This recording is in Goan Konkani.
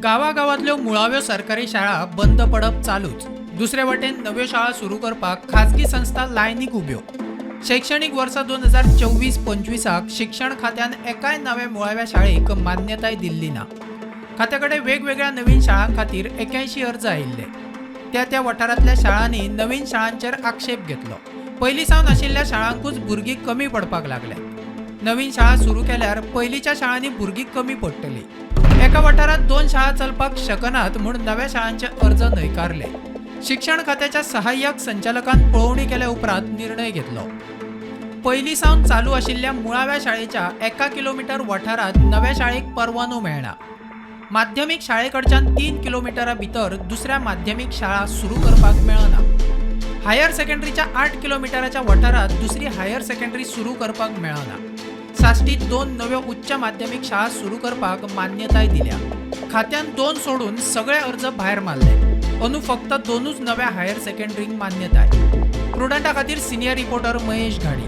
गांवागांवांतल्यो मुळाव्यो सरकारी शाळा बंद पडप चालूच. दुसरे वटेन नव्यो शाळा सुरू करपाक खाजगी संस्था लायनीक उब्यो. शैक्षणीक वर्सा 2024-25 शिक्षण खात्यान एकाय नव्या मुळाव्या शाळेक मान्यताय दिल्ली ना. खात्या कडेन वेगवेगळ्या नवीन शाळां खातीर 81 अर्ज आयिल्ले. त्या त्या वाठारांतल्या शाळांनी नवीन शाळांचेर आक्षेप घेतलो. पयलीं सावन आशिल्ल्या शाळांकूच भुरगीं कमी पडपाक लागल्यात. नवीन शाळा सुरू केल्यार पयलींच्या शाळांनी भुरगीं कमी पडटली. एका वाठारांत दोन शाळा चलपाक शकनात म्हूण नव्या शाळांचे अर्ज न्हयकारले. शिक्षण खात्याच्या सहाय्यक संचालकान पळोवणी केल्या उपरांत निर्णय घेतलो. पयलीं सावन चालू आशिल्ल्या मुळाव्या शाळेच्या 1 किलोमिटर वाठारांत नव्या शाळेक परवानो मेळना. माध्यमीक शाळेकडच्यान 3 किलोमिटरा भितर दुसऱ्या माध्यमीक शाळा सुरू करपाक मेळना. हायर सेकंडरीच्या 8 किलोमिटराच्या वाठारांत दुसरी हायर सेकंडरी सुरू करपाक मेळना. साश्टीत दोन नव्यो उच्च माध्यमीक शाळा सुरू करपाक मान्यताय दिल्या. खात्यान दोन सोडून सगळे अर्ज भायर मारले. अंदू फक्त दोनूच नव्या हायर सेकंडरींक मान्यताय. प्रुडंटा खातीर सिनियर रिपोर्टर महेश घाडी.